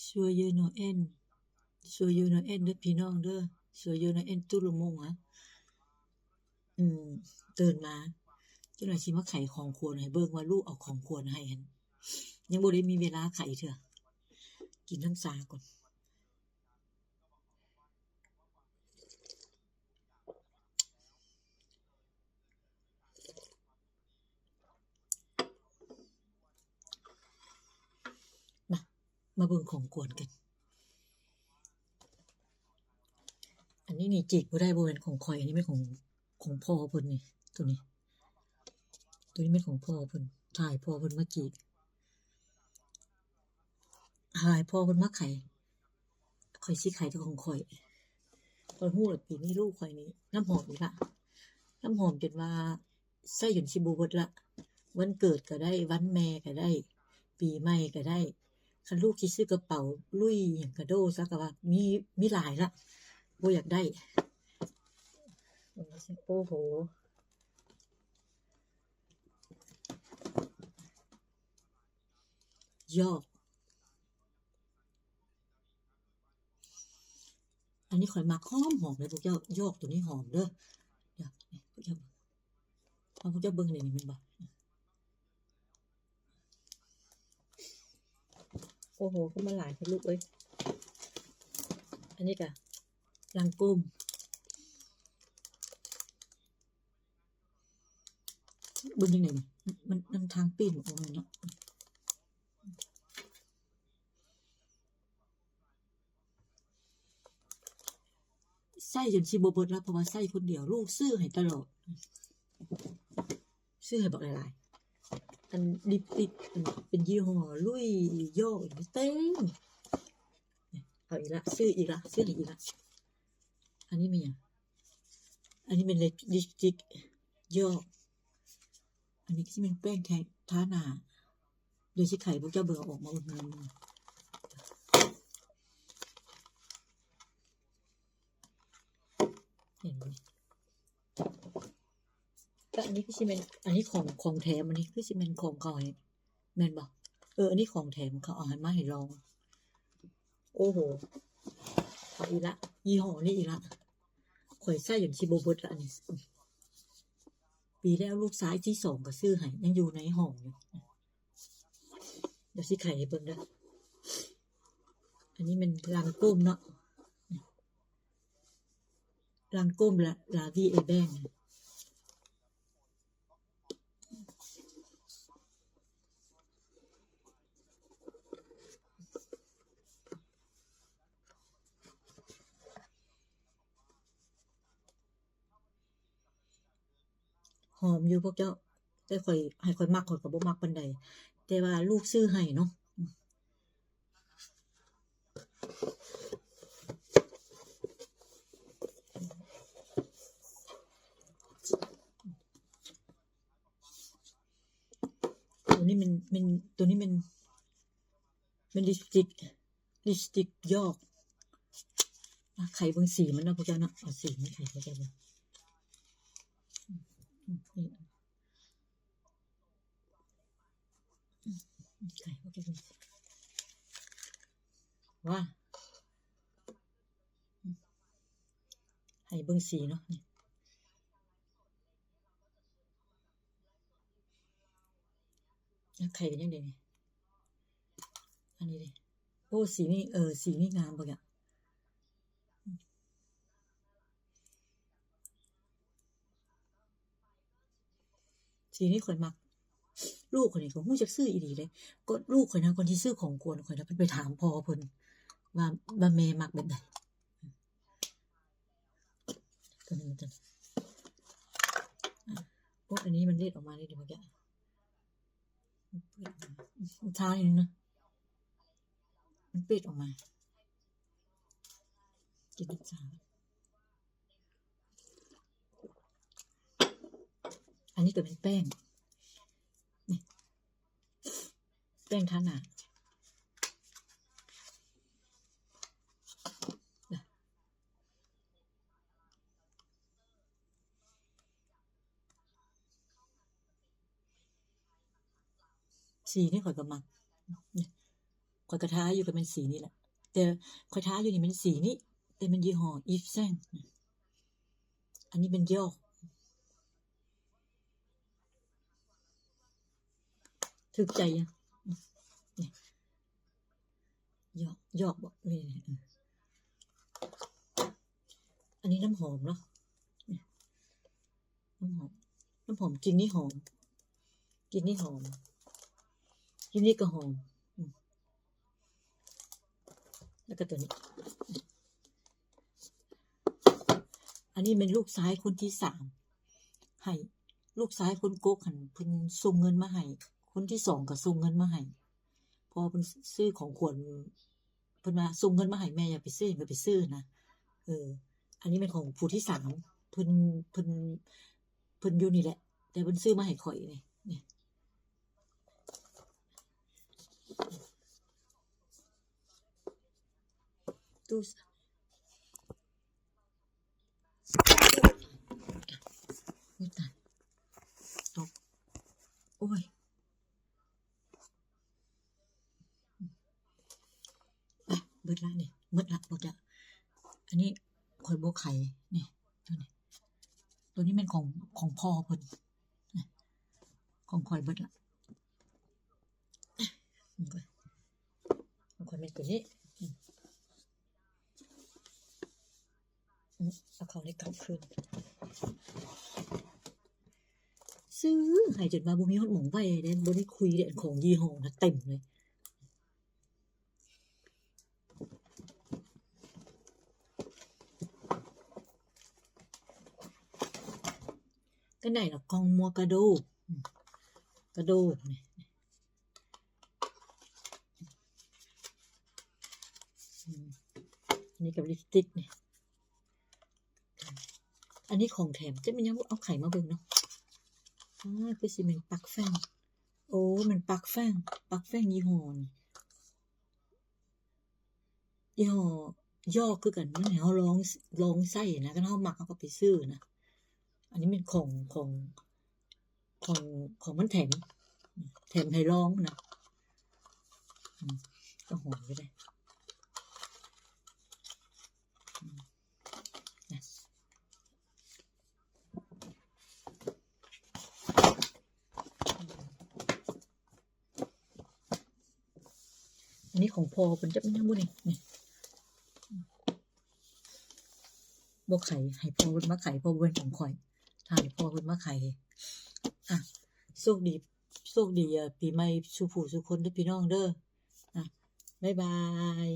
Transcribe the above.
Joyeux Noël Joyeux Noël ເດີພີ່ນ້ອງເດີ Joyeux Noël tout le monde ອະ. ອືມ ຕື່ນມາ ຈັກໜ່ອຍຊິມາໄຂຂອງຂວັນໃຫ້ເບິ່ງວ່າລູກເອົາຂອງຂວັນໃຫ້ຫັ້ນ ຍັງບໍ່ໄດ້ມີເວລາໄຂເທື່ອ ກິນນ້ຳຊາກ່ອນ. ມາ ມາເບິ່ງຂອງຂວັນກັນ. ອັນນີ້ນີ້ຈີກບໍ່ໄດ້ ບໍ່ແມ່ນຂອງຂ້ອຍ ອັນນີ້ແມ່ນຂອງ ຂອງພໍ່ເພິ່ນນີ້ ໂຕນີ້ ໂຕນີ້ແມ່ນຂອງພໍ່ເພິ່ນ ຖ້າໃຫ້ພໍ່ເພິ່ນມາຈີກ ຖ້າໃຫ້ພໍ່ເພິ່ນມາໄຂ ຂ້ອຍຊິໄຂແຕ່ຂອງຂ້ອຍ. ຂ້ອຍຮູ້ແລ້ວ ປີນີ້ລູກຂ້ອຍນີ້ ນ້ຳຫອມອີກລະ ນ້ຳຫອມຈົນວ່າໃຊ້ຈົນຊິບໍ່ເບິດລະ ວັນເກີດກໍໄດ້ ວັນແມ່ກໍໄດ້ ປີໃໝ່ກໍໄດ້ ຄັນລູກຊິຊື້ກະເປົາ ລຸຍ ຫຍັງກະໂດຊະ ກໍວ່າມີ ມີຫຼາຍລະ ບໍ່ຢາກໄດ້. ໂອ້ໂຫ ຢອກ ອັນນີ້ຂ້ອຍມັກຫອມໆ ເດີພວກເຈົ້າ ຢອກໂຕນີ້ຫອມເດີ. ດຽວ ພວກເຈົ້າ ເອົາ ພວກເຈົ້າເບິ່ງນີ້ ນີ້ແມ່ນບໍ່? ໂອ້ໂຫ ຄືມັນຫຼາຍແທ້ລູກເອີຍ. ອັນນີ້ກະລັງໂກມ ເບິ່ງຈັ່ງໃດນີ້ ມັນ ມັນ ມັນທາງປີ້ນບໍ່ແມ່ນເນາະ. ໃຊ້ຈົນຊິບໍ່ເບິດລະ ເພາະວ່າໃຊ້ຄົນດຽວ ລູກຊື້ໃຫ້ຕະຫຼອດ ຊື້ໃຫ້ບັກຫຼາຍໆ. ອັນລິບຕິກ ອັນເປັນຍີ່ຫໍ້ ລຸຍ ຍໍ ເຕັມ. ເອົາອີກລະ ຊື້ອີກລະ ຊື້ໃຫ້ອີກລະ. ອັນນີ້ແມ່ນຫຍັງ? ອັນນີ້ແມ່ນລິບຕິກ ຍໍ ອັນນີ້ຄືຊິແມ່ນແປ້ງແທ ທາໜ້າ. ດຽວຊິໄຂພວກເຈົ້າເບິ່ງ ເອົາອອກມາອຸດໜູນ ເຫັນບໍ່? ແລະ ອັນນີ້ຄືຊິແມ່ນ ອັນນີ້ຂອງ ຂອງແຖມ ອັນນີ້ຄືຊິແມ່ນຂອງເຂົາໃຫ້ ແມ່ນບໍ່? ເອີ ອັນນີ້ຂອງແຖມ ເຂົາເອົາໃຫ້ ມາໃຫ້ລອງ. ໂອ້ໂຫ ເອົາອີກລະ ຍີ່ຫໍ້ນີ້ອີກລະ ຂ້ອຍໃຊ້ຈົນຊິບໍ່ເບິດລະ ອັນນີ້. ປີແລ້ວລູກຊາຍທີສອງກໍຊື້ໃຫ້ ຍັງຢູ່ໃນຫ້ອງຢູ່. ດຽວຊິໄຂໃຫ້ເບິ່ງເດີ. ອັນນີ້ແມ່ນລັງໂກມເນາະ ລັງໂກມ ລາ ລາວີເອແບງ. ຫອມຢູ່ພວກເຈົ້າ ແຕ່ຂ້ອຍ ໃຫ້ຂ້ອຍມັກ ຂ້ອຍກໍບໍ່ມັກປານໃດ ແຕ່ວ່າລູກຊື້ໃຫ້ເນາະ. ໂຕນີ້ແມ່ນ ແມ່ນ ໂຕນີ້ແມ່ນ ແມ່ນລິບສະຕິກ ລິບສະຕິກຢອກ. ມາໄຂເບິ່ງສີມັນເນາະພວກເຈົ້າເນາະ ເອົາສີມາໄຂໃຫ້ເຈົ້າເບິ່ງ. ອືມ ໄຂ ໂອເຄ ວ້າ ໃຫ້ເບິ່ງສີເນາະ ນີ້ ໄຂເປັນຈັ່ງໃດນີ້? ອັນນີ້ເດ ໂອ້ ສີນີ້ ເອີ ສີນີ້ງາມບໍ່ຍະ? ອືມ ສີນີ້ຂ້ອຍມັກ ລູກຂ້ອຍນີ້ກໍຮູ້ຈັກຊື້ອີ່ຫຼີເດ້. ກໍລູກຂ້ອຍນະ ກ່ອນຊິຊື້ຂອງຂວັນຂ້ອຍນະ ເພິ່ນໄປຖາມພໍ່ເພິ່ນວ່າ ວ່າແມ່ມັກແບບໃດ. ໂອ້ ອັນນີ້ມັນເລັດອອກມາເລີຍເດ ເມື່ອກີ້ ມັນທາອີກນະ ມັນເປັດອອກມາ. ກິນນ້ຳຊາ ອັນນີ້ກໍເປັນແປ້ງ ນີ້ ແປ້ງທາໜ້າ ສີນີ້ຂ້ອຍກໍມັກ ນີ້ ຂ້ອຍກໍທາຢູ່ກໍແມ່ນສີນີ້ແຫຼະ ແຕ່ຂ້ອຍທາຢູ່ນີ້ແມ່ນສີນີ້ ແຕ່ແມ່ນຍີ່ຫໍ້ Yves Saint ອັນນີ້ແມ່ນຢອກ ຖືກໃຈ ຢອກ ຢອກບໍ ນີ້ ເອີ ອັນນີ້ນ້ຳຫອມເນາະ ນ້ຳຫອມ ນ້ຳຫອມກິ່ນນີ້ຫອມ ກິ່ນນີ້ຫອມ ກິ່ນນີ້ກໍຫອມ ອືມ ແລ້ວກໍຕົວນີ້ ອັນນີ້ແມ່ນລູກຊາຍຄົນທີສາມ ໃຫ້ ລູກຊາຍຄົນກົກຫັ້ນ ເພິ່ນສົ່ງເງິນມາໃຫ້ ຄົນທີສອງກໍສົ່ງເງິນມາໃຫ້ ເພາະວ່າເພິ່ນຊື້ຂອງຂວັນ ເພິ່ນວ່າສົ່ງເງິນມາໃຫ້ແມ່ ຢ່າໄປຊື້ ຢ່າໄປຊື້ນະ ເອີ ອັນນີ້ແມ່ນຂອງຜູ້ທີສາມ ເພິ່ນ ເພິ່ນ ເພິ່ນຢູ່ນີ້ແຫຼະ ແຕ່ເພິ່ນຊື້ມາໃຫ້ຂ້ອຍນີ້ ນີ້ ຕູ້ ໂອ້ຍຕາຍ ຕົກ ໂອ້ຍ ເບິດລະນີ້ ເບິດລະ ບໍ່ຈະ ອັນນີ້ຂ້ອຍບໍ່ໄຂ ນີ້ ຕົວນີ້ ຕົວນີ້ແມ່ນຂອງ ຂອງພໍ່ເພິ່ນ ຂອງຂ້ອຍເບິດລະ ຂອງຂ້ອຍແມ່ນຕົວນີ້ ອືມ ເອົາເຂົ້າໃນກັບຄືນ ຊື້ໃຫ້ຈົນວ່າບໍ່ມີຮອດໝ່ອງໄວ້ເດ້ ບໍ່ໄດ້ຄຸຍເດ້ ອັນຂອງຍີ່ຫໍ້ນະເຕັມເລີຍ ກັນໄດ້ລະ ກ່ອງໝວກກະໂດ ອືມ ກະໂດນີ້ ອືມ ອັນນີ້ກັບລິບສະຕິກນີ້ ອັນນີ້ຂອງແຖມ ຈັກແມ່ນຫຍັງ ເອົາໄຂມາເບິ່ງເນາະ ອາ ຄືຊິແມ່ນປັກແຟງ ໂອ້ ແມ່ນປັກແຟງ ປັກແຟງຍີ່ຫໍ້ນີ້ ຍີ່ຫໍ້ຢອກຄືກັນ ມັນໃຫ້ເຮົາລອງ ລອງໃຊ້ນະ ຄັນເຮົາມັກເຮົາກໍໄປຊື້ນະ ອັນນີ້ແມ່ນຂອງ ຂອງ ຂອງ ຂອງມັນແຖມ ແຖມໃຫ້ລອງນະ ອືມ ກໍຫອມຢູ່ເດ້ ອືມ ນະ ອັນນີ້ຂອງພໍ່ເພິ່ນ ຈັກແມ່ນຫຍັງບຸນີ້ ນີ້ ບໍ່ໄຂ ໃຫ້ພໍ່ເພິ່ນມາໄຂ ເພາະບໍ່ແມ່ນຂອງຂ້ອຍ ຖ້າໃຫ້ພໍ່ເພິ່ນມາໄຂ ອະ ໂຊກດີ ໂຊກດີ ອາ ປີໃໝ່ສູ່ຜູ້ສູ່ຄົນເດີພີ່ນ້ອງເດີ ອະ ບາຍບາຍ.